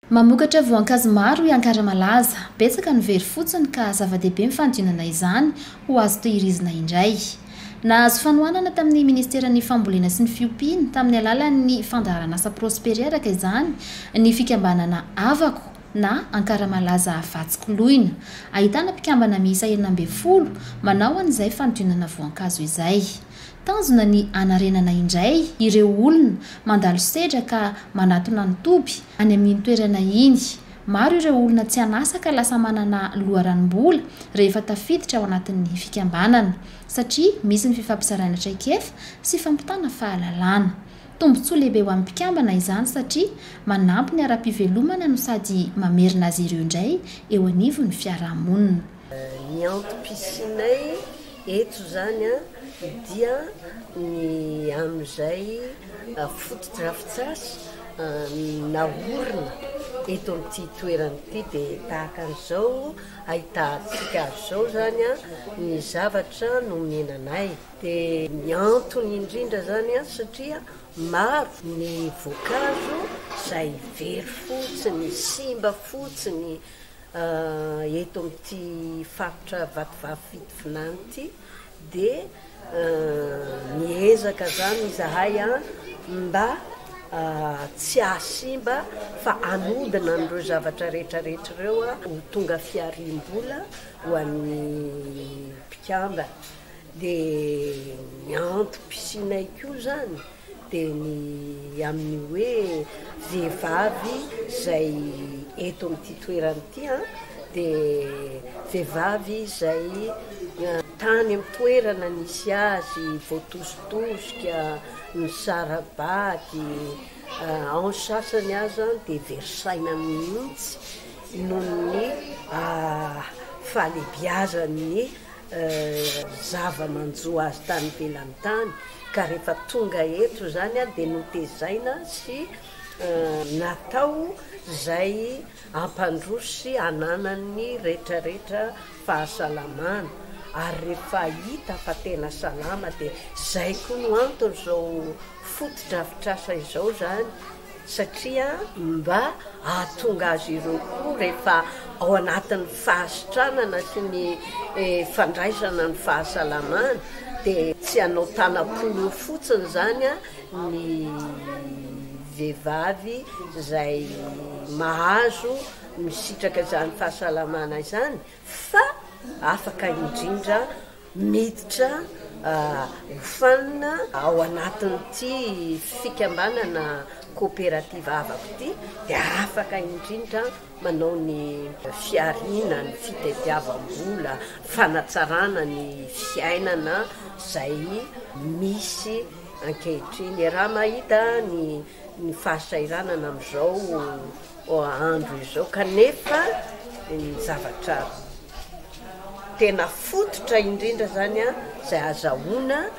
Mamokatra voankazo maro i Ankaramalaza. Betsaka ny very fotsiny ka zava-dehibe ny fanodinana izany ho azo tehirizina indray. Nahazo fanohanana tamin'ny Ministeran'ny Fambolena sy ny Fiompiana tamin'ny alalan'ny fandaharanasa Prospere araka izany ny fikambanana Avako na Ankaramalaza Vatsy Koloina. Ahitana mpikambana miisa 16 manao an'izay fanodinana voankazo izay. Tanjona ny hanarenana indray ireo olona mandalo sedra ka manatona ny toby any amin'iny toerana iny. Maro ireo olona tsy an'asa ka lasa manana loharanom-bola rehefa tafiditra ao anatin'ny fikambanana, satria misy ny fifampizarana traikefa sy fampitana fahalalana. Tombontsoa lehibe ho an'ny mpikambana izany satria manampy ny ara-pivelomana no sady mamerina azy ireo indray eo anivon'ny fiarahamonina. Ny antom-pisianay eto izany dia ny amin'izay fotodrafitrasa naorina eto amin'ity toerana ity dia tahaka an'izao ahitantsika azy izao izany ny zavatra nomena anay. Dia ny antony indrindra izany satria maro ny voankazo izay very fotsiny, simba fotsiny, Eto amin'ity faritra Vatovavy Fitovinany ity dia miezaka izany izahay mba tsy hahasimba fa hanodina an'ireo zavatra rehetra rehetra ireo ho tonga fihariam-bola ho an'ny mpikambana. Dia ny antom-pisianay koa izany dia ny amin'ny hoe vehivavy izay eto amin'ity toerana ity an, dia vehivavy izay tany amin'ny toerana nisy azy, voatositosika, nisara-bady, ao ny sasany aza dia very saina mihitsy noho ny fahalebiazan'ny zava-manjo azy tany ivelany tany ka rehefa tonga eto izany dia notezaina sy natao izay hampandroso sy hananany retraretra fahasalamana ary rehefa hita fa tena salama dia izay koa no anton'izao fotodrafitrasa izao izany satria mba hahatonga azy ireo koa rehefa ao anatin'ny fahasitranana sy ny fandraisana ny fahasalamana dia tsy hanao tanam-polo eo fotsiny izany ny vehivavy izay mahazo misitraka izany fahasalamana izany fa afaka indrindra Miditra hofanina ao anatin'ity fikambanana koperativa Havako ity dia afaka indrindra manao ny fihariana, ny fitadiavam-bola, fanatsarana ny fiainana izay misy ankehitriny. Iaraha mahita ny ny fahasahiranana amin'izao andro izao kanefa ny zavatra Tena fototra indrindra zany an, zay azahoana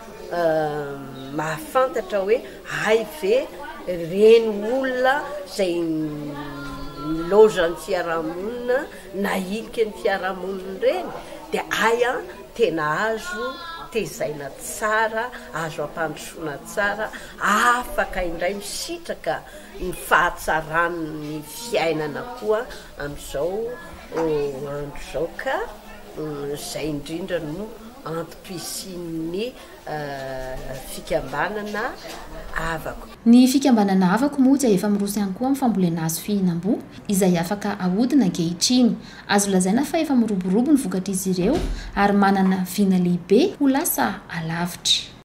mahafantatra hoe hay ve reny olona zay nilaozan'ny fiarahamonina, nahiliky ny fiarahamonina ireny dia hay an tena azo tezaina tsara, azo ampandrosoana tsara, afaka indray misitraka ny fahatsaran'ny fiainana koa amin'izao andro izao ka izay indrindra no antom-pisian'ny fikambanana Avako. Ny fikambanana Avako moa dia efa miroso ihany koa amin'ny fambolena hazo fihinam-boa izay afaka ahodina ankehitriny. Azo lazaina fa efa miroborobo ny vokatr'izy ireo ary manana vina lehibe ho lasa alavitra.